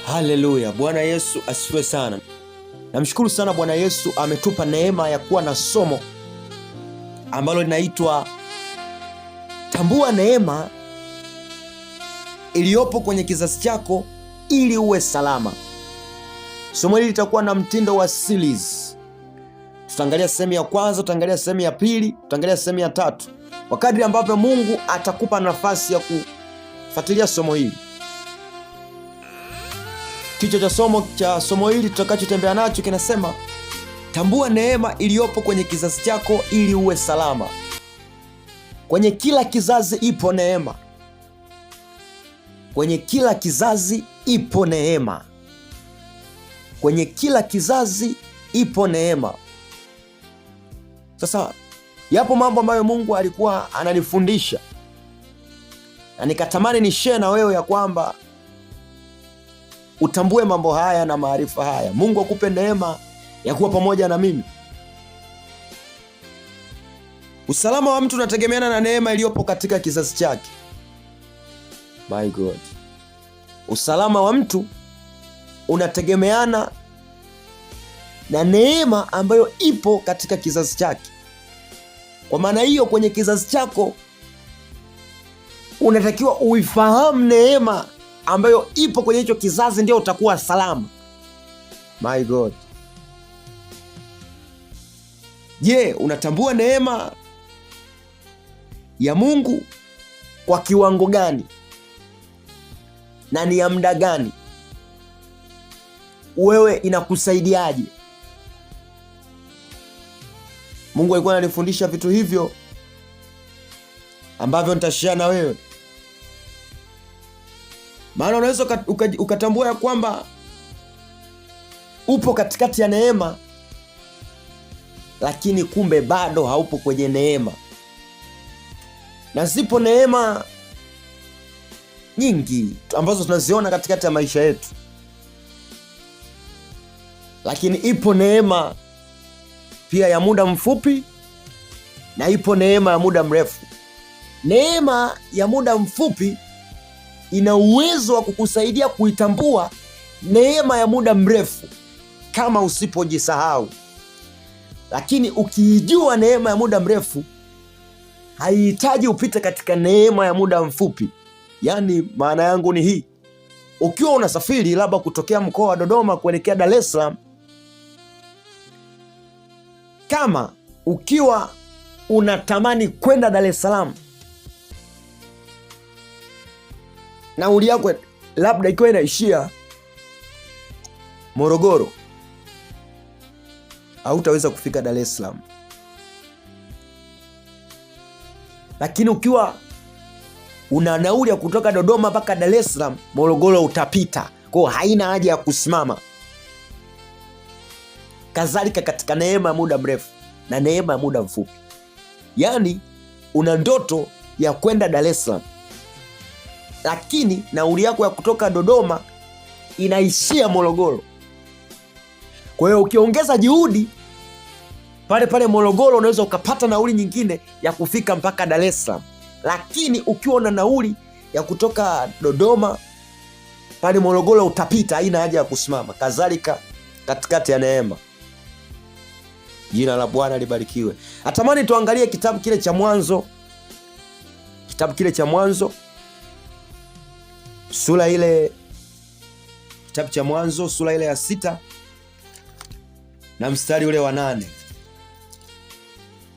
Haleluya, Bwana Yesu asifiwe sana. Namshukuru sana Bwana Yesu ametupa neema ya kuwa na somo ambalo linaitwa tambua neema iliyopo kwenye kizazi chako ili uwe salama. Somo hili litakuwa na mtindo wa series. Tutaangalia sehemu ya kwanza, tutaangalia sehemu ya pili, tutaangalia sehemu ya tatu, kwa kadri ambavyo Mungu atakupa nafasi ya kufuatilia somo hili. Kichwa cha somo hili tutakachotembea nacho kinasema tambua neema iliyopo kwenye kizazi chako ili uwe salama. Kwenye kila kizazi ipo neema. Kwenye kila kizazi ipo neema. Kwenye kila kizazi ipo neema. Sasa yapo mambo ambayo Mungu alikuwa ananifundisha na nikatamani ni share na wewe ya kwamba utambue mambo haya na maarifa haya. Mungu akupe neema ya kuwa pamoja na mimi. Usalama wa mtu unategemeana na neema iliyopo katika kizazi chake. My God. Usalama wa mtu unategemeana na neema ambayo ipo katika kizazi chake. Kwa maana hiyo, kwenye kizazi chako unatakiwa uifahamu neema ambayo ipo kwenye hicho kizazi, ndio utakuwa salama. My God. Je, unatambua neema ya Mungu kwa kiwango gani na ni ya muda gani? Wewe inakusaidiaje? Mungu alikuwa ananifundisha vitu hivyo ambavyo nitashare na wewe. Maana unaweza ukatambua ya kwamba upo katikati ya neema, lakini kumbe bado haupo kwenye neema. Na zipo neema nyingi ambazo tunaziona katikati ya maisha yetu, lakini ipo neema pia ya muda mfupi na ipo neema ya muda mrefu. Neema ya muda mfupi ina uwezo wa kukusaidia kuitambua neema ya muda mrefu kama usipojisahau. Lakini ukiijua neema ya muda mrefu haihitaji upite katika neema ya muda mfupi. Yaani, maana yangu ni hii: ukiwa unasafiri labda kutokea mkoa wa Dodoma kuelekea Dar es Salaam, kama ukiwa unatamani kwenda Dar es Salaam, nauli yako labda ikiwa inaishia Morogoro, hautaweza kufika Dar es Salaam. Lakini ukiwa una nauli ya kutoka Dodoma mpaka Dar es Salaam, Morogoro utapita. Kwa hiyo haina haja ya kusimama. Kadhalika katika neema ya muda mrefu na neema ya muda mfupi. Yaani una ndoto ya kwenda Dar es Salaam, lakini nauli yako ya kutoka Dodoma inaishia Morogoro. Kwa hiyo ukiongeza juhudi pale pale Morogoro unaweza ukapata nauli nyingine ya kufika mpaka Dar es Salaam, lakini ukiwa na nauli ya kutoka Dodoma pale Morogoro utapita, haina haja ya kusimama. Kadhalika katikati ya neema. Jina la Bwana libarikiwe. Natamani tuangalie kitabu kile cha Mwanzo, kitabu kile cha Mwanzo sura ile, kitabu cha Mwanzo sura ile ya 6 na mstari ule wa 8.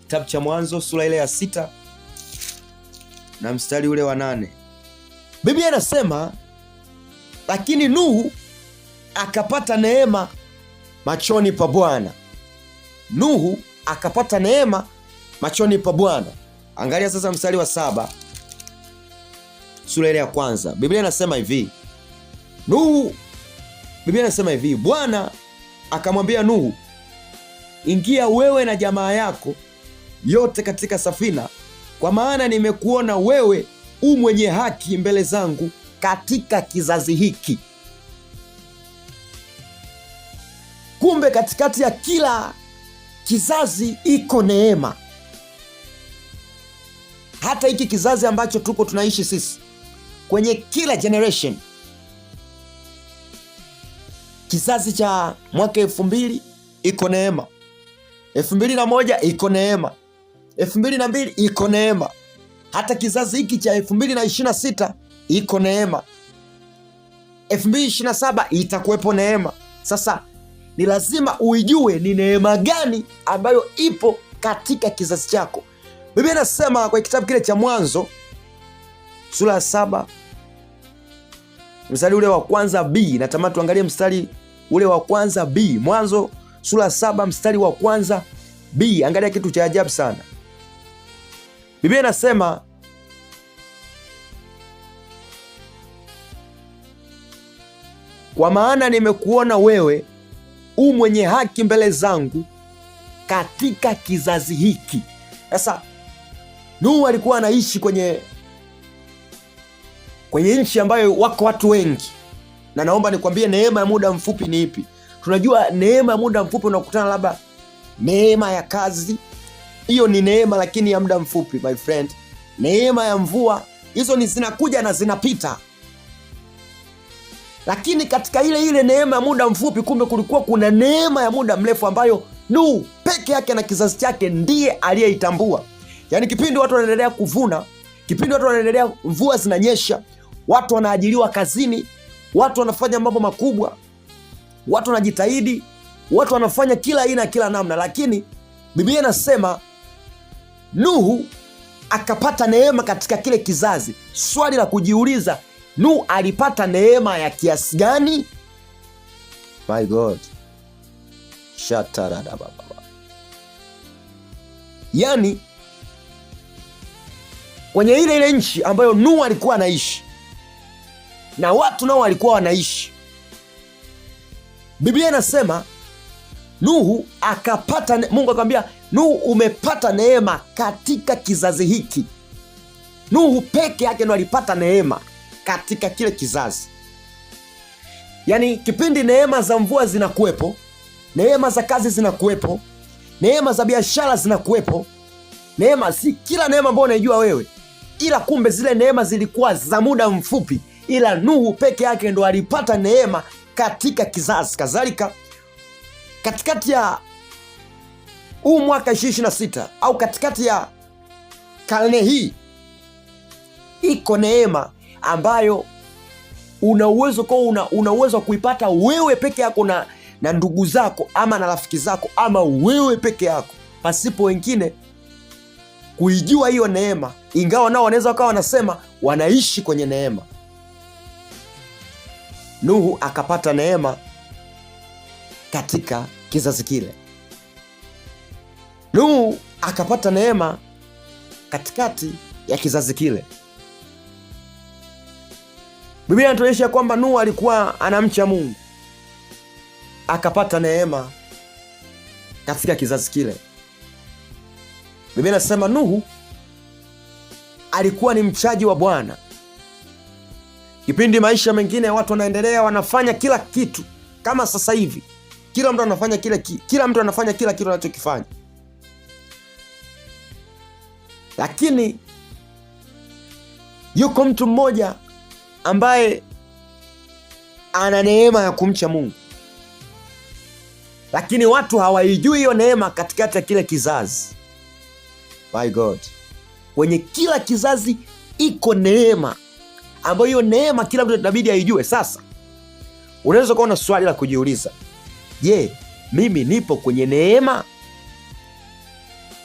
Kitabu cha Mwanzo sura ile ya 6 na mstari ule wa 8. Biblia inasema, lakini Nuhu akapata neema machoni pa Bwana. Nuhu akapata neema machoni pa Bwana. Angalia sasa mstari wa 7 sura ile ya kwanza. Biblia inasema hivi. Nuhu, Biblia inasema hivi, Bwana akamwambia Nuhu, ingia wewe na jamaa yako yote katika safina, kwa maana nimekuona wewe u mwenye haki mbele zangu katika kizazi hiki. Kumbe katikati ya kila kizazi iko neema. Hata hiki kizazi ambacho tuko tunaishi sisi, kwenye kila generation Kizazi cha mwaka 2000 iko neema, 2001 iko neema, 2002 iko neema, hata kizazi hiki cha 2026 iko neema, 2027 itakuwepo neema. Sasa ni lazima uijue ni neema gani ambayo ipo katika kizazi chako. Biblia inasema kwa kitabu kile cha Mwanzo sura ya 7 mstari ule wa kwanza b, natamani tuangalie mstari ule wa kwanza b, Mwanzo sura ya 7 mstari wa kwanza b. Angalia kitu cha ajabu sana. Biblia inasema kwa maana nimekuona wewe u mwenye haki mbele zangu katika kizazi hiki. Sasa Nuhu alikuwa anaishi kwenye nchi ambayo wako watu wengi, na naomba nikwambie neema ya muda mfupi ni ipi? Tunajua neema ya muda mfupi unakutana labda neema ya kazi, hiyo ni neema lakini ya muda mfupi my friend. Neema ya mvua, hizo ni zinakuja na zinapita. Lakini katika ile ile neema ya muda mfupi, kumbe kulikuwa kuna neema ya muda mrefu ambayo Nuhu peke yake na kizazi chake ndiye aliyeitambua. Yaani kipindi watu wanaendelea kuvuna, kipindi watu wanaendelea, mvua zinanyesha, watu wanaajiriwa kazini, watu wanafanya mambo makubwa, watu wanajitahidi, watu wanafanya kila aina, kila namna, lakini Biblia inasema Nuhu akapata neema katika kile kizazi. Swali la kujiuliza, Nuhu alipata neema ya kiasi gani? My God. Shatarada baba. Yaani kwenye ile ile nchi ambayo Nuhu alikuwa anaishi na watu nao walikuwa wanaishi, Biblia inasema Nuhu akapata, Mungu akamwambia Nuhu, umepata neema katika kizazi hiki. Nuhu peke yake ndo alipata neema katika kile kizazi. Yaani kipindi neema za mvua zinakuwepo, neema za kazi zinakuwepo, neema za biashara zinakuwepo, neema si kila neema ambayo unaijua wewe, ila kumbe zile neema zilikuwa za muda mfupi, ila Nuhu peke yake ndo alipata neema katika kizazi. Kadhalika katikati ya huu mwaka 2026 au katikati ya karne hii iko neema ambayo una uwezo kwa una uwezo wa kuipata wewe peke yako na ndugu zako ama na rafiki zako ama wewe peke yako pasipo wengine kuijua hiyo neema, ingawa nao wanaweza wakawa wanasema wanaishi kwenye neema. Nuhu akapata neema katika kizazi kile. Nuhu akapata neema katikati ya kizazi kile. Biblia inatuonyesha kwamba Nuhu alikuwa anamcha Mungu, akapata neema katika kizazi kile. Biblia inasema Nuhu alikuwa ni mchaji wa Bwana. Kipindi maisha mengine watu wanaendelea wanafanya kila kitu kama sasa hivi, kila mtu anafanya kila mtu anafanya kila kitu anachokifanya, lakini yuko mtu mmoja ambaye ana neema ya kumcha Mungu, lakini watu hawaijui hiyo neema katikati ya kile kizazi. My God, kwenye kila kizazi iko neema ambayo hiyo neema kila mtu inabidi aijue. Sasa unaweza kuwa na swali la kujiuliza, je, mimi nipo kwenye neema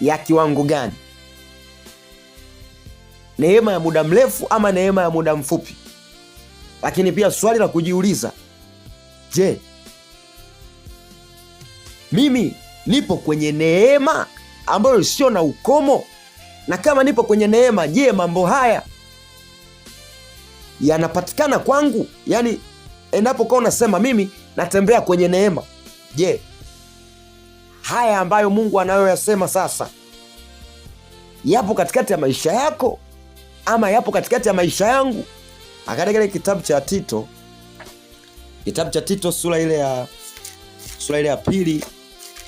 ya kiwango gani? Neema ya muda mrefu ama neema ya muda mfupi? Lakini pia swali la kujiuliza, je, mimi nipo kwenye neema ambayo sio na ukomo? Na kama nipo kwenye neema, je, mambo haya yanapatikana kwangu? Yaani endapo kwa unasema mimi natembea kwenye neema, je, haya ambayo Mungu anayoyasema sasa yapo katikati ya maisha yako ama yapo katikati ya maisha yangu? Akatika kile kitabu cha Tito, kitabu cha Tito sura ile ya 2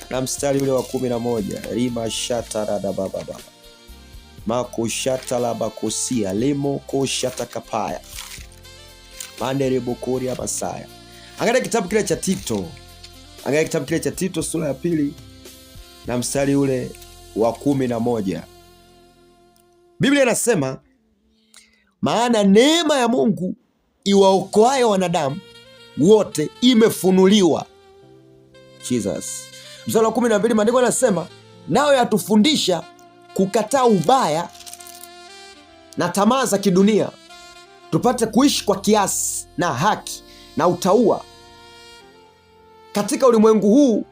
na mstari ule wa 11, rima shatarada baba makushatalabakosia lemo koshatakapaya manderebokori masaya. Angalia kitabu kile cha Tito, angalia kitabu kile cha Tito sura ya 2 na mstari ule wa 11. Biblia inasema, maana neema ya Mungu iwaokoayo wanadamu wote imefunuliwa. Jesus. Mstari wa 12 maandiko yanasema, nayo yatufundisha kukataa ubaya na tamaa za kidunia, tupate kuishi kwa kiasi na haki na utauwa katika ulimwengu huu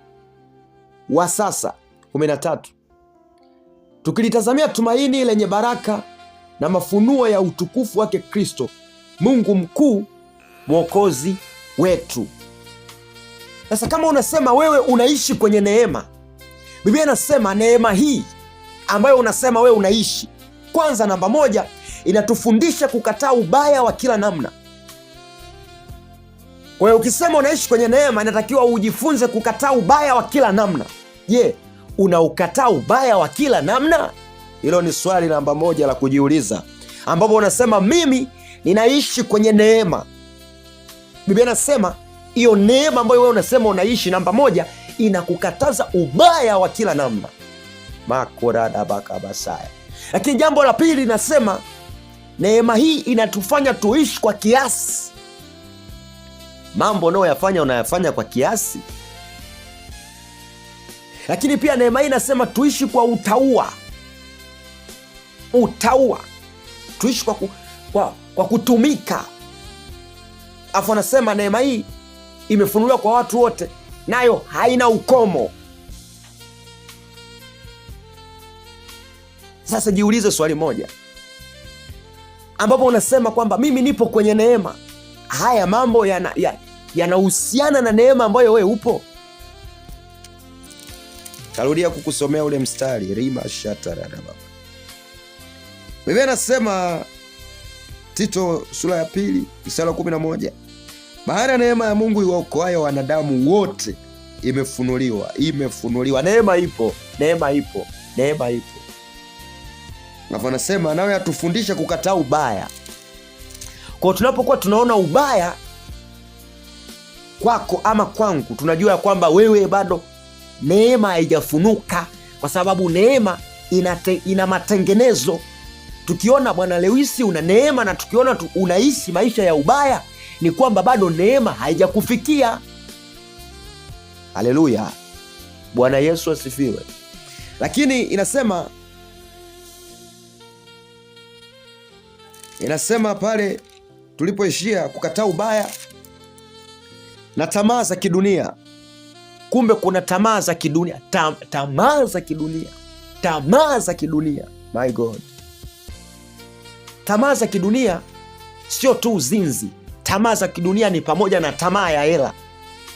wa sasa. 13, tukilitazamia tumaini lenye baraka na mafunuo ya utukufu wake Kristo, Mungu mkuu mwokozi wetu. Sasa kama unasema wewe unaishi kwenye neema, Biblia inasema neema hii ambayo unasema wewe unaishi, kwanza, namba 1, inatufundisha kukataa ubaya wa kila namna. Kwa hiyo ukisema unaishi kwenye neema, inatakiwa ujifunze kukataa ubaya wa kila namna. Je, unaukataa ubaya wa kila namna? Hilo ni swali namba 1 la kujiuliza, ambapo unasema mimi ninaishi kwenye neema. Biblia inasema hiyo neema ambayo wewe unasema unaishi, namba 1, inakukataza ubaya wa kila namna. Makoradabakabasaya. Lakini jambo la pili linasema neema hii inatufanya tuishi kwa kiasi. Mambo unayoyafanya unayafanya kwa kiasi. Lakini pia neema hii inasema tuishi kwa utauwa. Utauwa. Tuishi kwa kutumika. Afu anasema neema hii imefunuliwa kwa watu wote, nayo haina ukomo. Sasa jiulize swali moja, ambapo unasema kwamba mimi nipo kwenye neema. Haya mambo yanahusiana na neema ambayo wewe upo. Tarudia kukusomea ule mstari rima shatarada. Biblia inasema Tito sura ya 2 mstari wa 11, maana neema ya Mungu iwaokoayo wanadamu wote imefunuliwa. Imefunuliwa. Neema ipo, neema ipo, neema ipo. Alafu anasema nawe atufundisha kukataa ubaya. Kwa tunapokuwa tunaona ubaya kwako ama kwangu, tunajua kwamba wewe bado neema haijafunuka, kwa sababu neema ina matengenezo. Tukiona Bwana Lewisi una neema na tukiona unaishi maisha ya ubaya, ni kwamba bado neema haijakufikia. Haleluya, Bwana Yesu asifiwe. Lakini inasema pale tulipoishia, kukataa ubaya na tamaa za kidunia. Kumbe kuna tamaa za kidunia, tamaa za kidunia, tamaa za kidunia. My God, tamaa za kidunia sio tu uzinzi. Tamaa za kidunia ni pamoja na tamaa ya hela,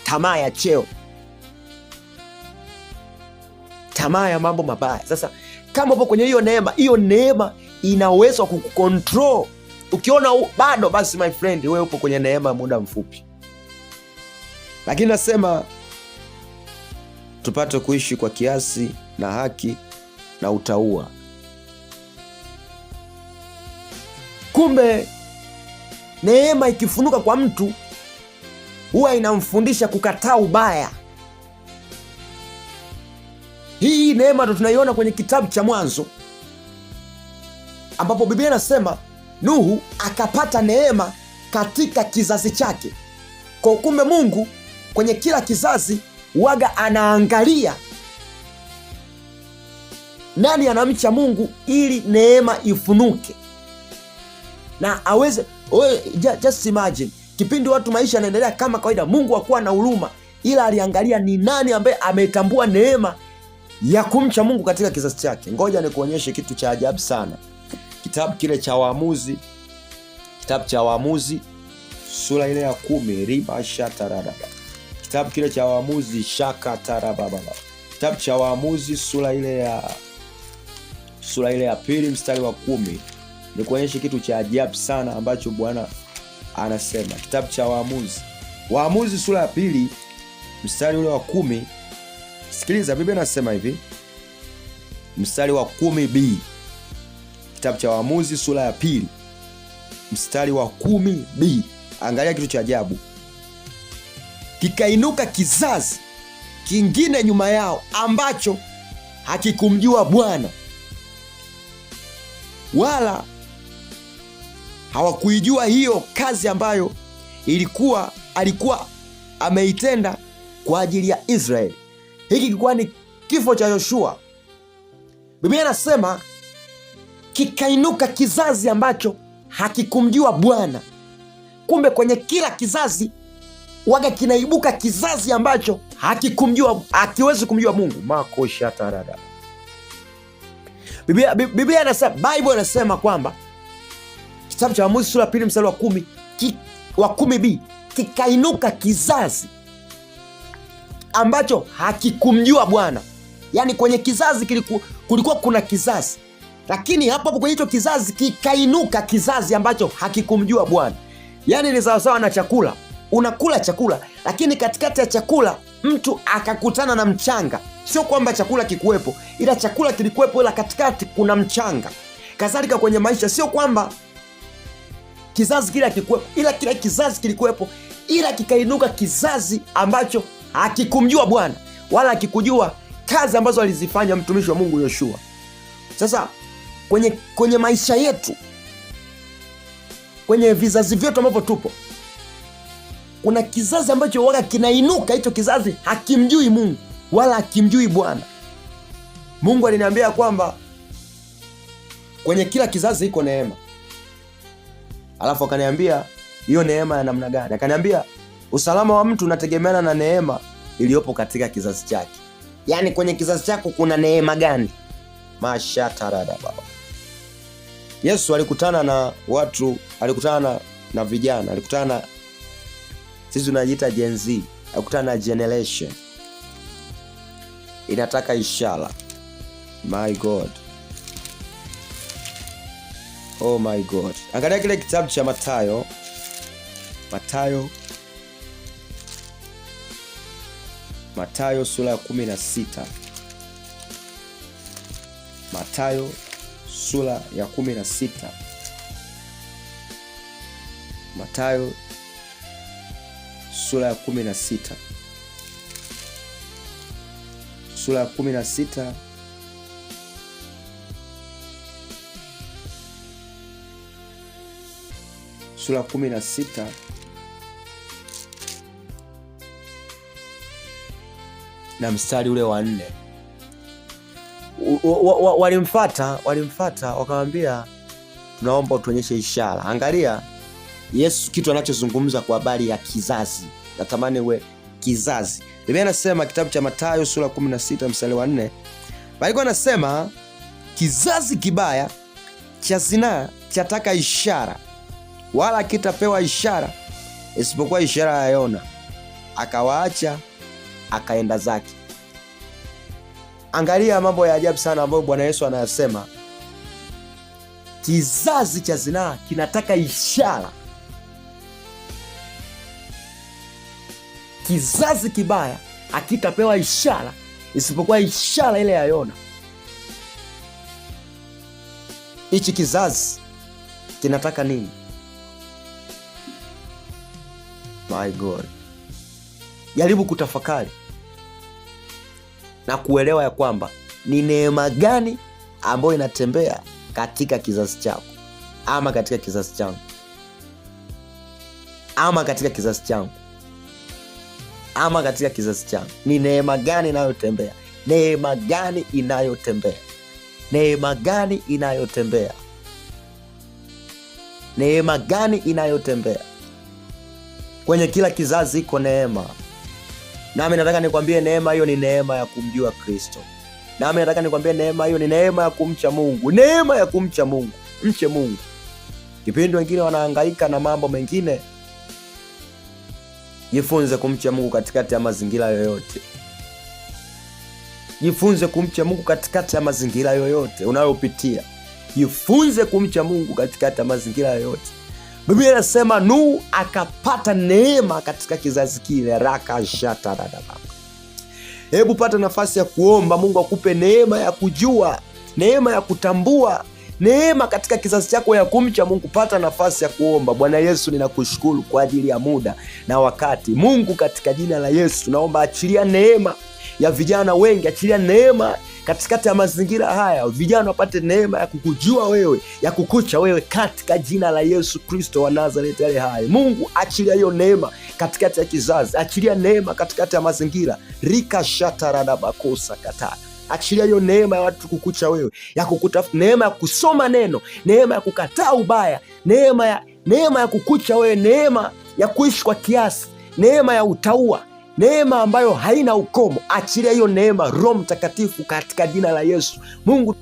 tamaa ya cheo, tamaa ya mambo mabaya. Sasa kama upo kwenye hiyo neema, hiyo neema ina uwezo wa kukucontrol. Ukiona bado, basi my friend, wewe upo kwenye neema muda mfupi. Lakini nasema tupate kuishi kwa kiasi na haki na utauwa. Kumbe neema ikifunuka kwa mtu huwa inamfundisha kukataa ubaya. Hii neema ndo tunaiona kwenye kitabu cha Mwanzo, ambapo Biblia inasema Nuhu akapata neema katika kizazi chake. Kwa kumbe Mungu kwenye kila kizazi waga anaangalia nani anamcha Mungu ili neema ifunuke na aweze. Just imagine kipindi watu maisha yanaendelea kama kawaida, Mungu hakuwa na huruma, ila aliangalia ni nani ambaye ametambua neema ya kumcha Mungu katika kizazi chake. Ngoja nikuonyeshe kitu cha ajabu sana. Kitabu kile cha Waamuzi, kitabu cha Waamuzi sura ile ya 10, riba shatarada. Kitabu kile cha Waamuzi shaka tarababa. Kitabu cha Waamuzi sura ile ya 2 mstari wa 10. Nikuonyeshe kitu cha ajabu sana ambacho Bwana anasema. Kitabu cha Waamuzi, Waamuzi sura ya 2 mstari ule wa 10. Sikiliza, Biblia inasema hivi, mstari wa 10b. Kitabu cha Waamuzi sura ya 2 mstari wa 10b. Angalia kitu cha ajabu. Kikainuka kizazi kingine nyuma yao ambacho hakikumjua Bwana wala hawakuijua hiyo kazi ambayo alikuwa ameitenda kwa ajili ya Israeli. Hiki kilikuwa ni kifo cha Yoshua. Biblia inasema kikainuka kizazi ambacho hakikumjua Bwana. Kumbe kwenye kila kizazi waga kinaibuka kizazi ambacho hakikumjua, hakiwezi kumjua Mungu. Makoshatarada. Biblia inasema, Bible inasema kwamba kitabu cha Waamuzi sura 2 mstari wa 10, wa 10b, kikainuka kizazi ambacho hakikumjua Bwana. Yaani kwenye kizazi kulikuwa kuna kizazi, lakini hapo hapo kwenye hicho kizazi kikainuka kizazi ambacho hakikumjua Bwana. Yaani ni sawasawa na chakula. Unakula chakula, lakini katikati ya chakula mtu akakutana na mchanga. Sio kwamba chakula kikuwepo, ila chakula kilikuwepo, ila katikati kuna mchanga. Kadhalika kwenye maisha, sio kwamba kizazi kile hakikuwepo, ila kila kizazi kilikuwepo, ila kikainuka kizazi ambacho hakikumjua Bwana wala hakikujua kazi ambazo alizifanya mtumishi wa Mungu Yoshua. Sasa kwenye maisha yetu, kwenye vizazi vyetu ambavyo tupo, kuna kizazi ambacho waga kinainuka. Hicho kizazi hakimjui Mungu wala hakimjui Bwana. Mungu aliniambia kwamba kwenye kila kizazi iko neema. Alafu akaniambia hiyo neema ya namna gani? Akaniambia usalama wa mtu unategemeana na neema iliyopo katika kizazi chake. Yaani kwenye kizazi chako kuna neema gani? Mashatarada baba. Yesu alikutana na watu, alikutana na vijana, alikutana, sisi tunajiita Gen Z, alikutana na generation inataka ishara. My God. Oh my God. Angalia kile kitabu cha Mathayo. Mathayo. Mathayo sura ya 16. Mathayo sura ya 16. Mathayo sura ya 16. Sura ya 16 sura ya 16 na mstari ule wa 4. Walimfuata wakamwambia tunaomba utuonyeshe ishara. Angalia Yesu kitu anachozungumza kwa habari ya kizazi. Natamani we kizazi. Biblia inasema kitabu cha Mathayo sura 16 mstari wa 4. Bali anasema kizazi kibaya cha zinaa chataka ishara, wala kitapewa ishara isipokuwa ishara ya Yona. Akawaacha akaenda zake. Angalia mambo ya ajabu sana ambayo Bwana Yesu anayasema. Kizazi cha zinaa kinataka ishara. Kizazi kibaya hakitapewa ishara isipokuwa ishara ile ya Yona. Hichi kizazi kinataka nini? My God. Jaribu kutafakari na kuelewa ya kwamba ni neema gani ambayo inatembea katika kizazi chako ama katika kizazi changu ama katika kizazi changu ama katika kizazi changu. Ni neema gani inayotembea? Neema gani inayotembea? Neema gani inayotembea? Neema gani inayotembea? Kwenye kila kizazi iko neema. Nami nataka nikwambie neema hiyo ni neema ya kumjua Kristo. Nami nataka nikwambie neema hiyo ni neema ya kumcha Mungu. Neema ya kumcha Mungu. Mche Mungu. Kipindi wengine wanahangaika na mambo mengine, jifunze kumcha Mungu katikati ya mazingira yoyote. Jifunze kumcha Mungu katikati ya mazingira yoyote unayopitia. Jifunze kumcha Mungu katikati ya mazingira yoyote. Biblia inasema Nuhu akapata neema katika kizazi kile. Raka shata dadaba. Hebu pata nafasi ya kuomba Mungu akupe neema ya kujua, neema ya kutambua, Neema katika kizazi chako ya kumcha Mungu. Pata nafasi ya kuomba. Bwana Yesu, ninakushukuru kwa ajili ya muda na wakati. Mungu, katika jina la Yesu naomba achilia neema ya vijana wengi, achilia neema katikati ya mazingira haya, vijana wapate neema ya kukujua wewe, ya kukucha wewe, katika jina la Yesu Kristo wa Nazareti ale hai. Mungu, achilia hiyo neema katikati ya kizazi, achilia neema katikati ya mazingira rika shataradabakosa kataa Achilia hiyo neema ya watu kukucha wewe, ya kukutafuta, neema ya kusoma neno, neema ya kukataa ubaya, neema ya kukucha wewe, neema ya kuishi kwa kiasi, neema ya utaua, neema ambayo haina ukomo. Achilia hiyo neema, Roho Mtakatifu, katika jina la Yesu. Mungu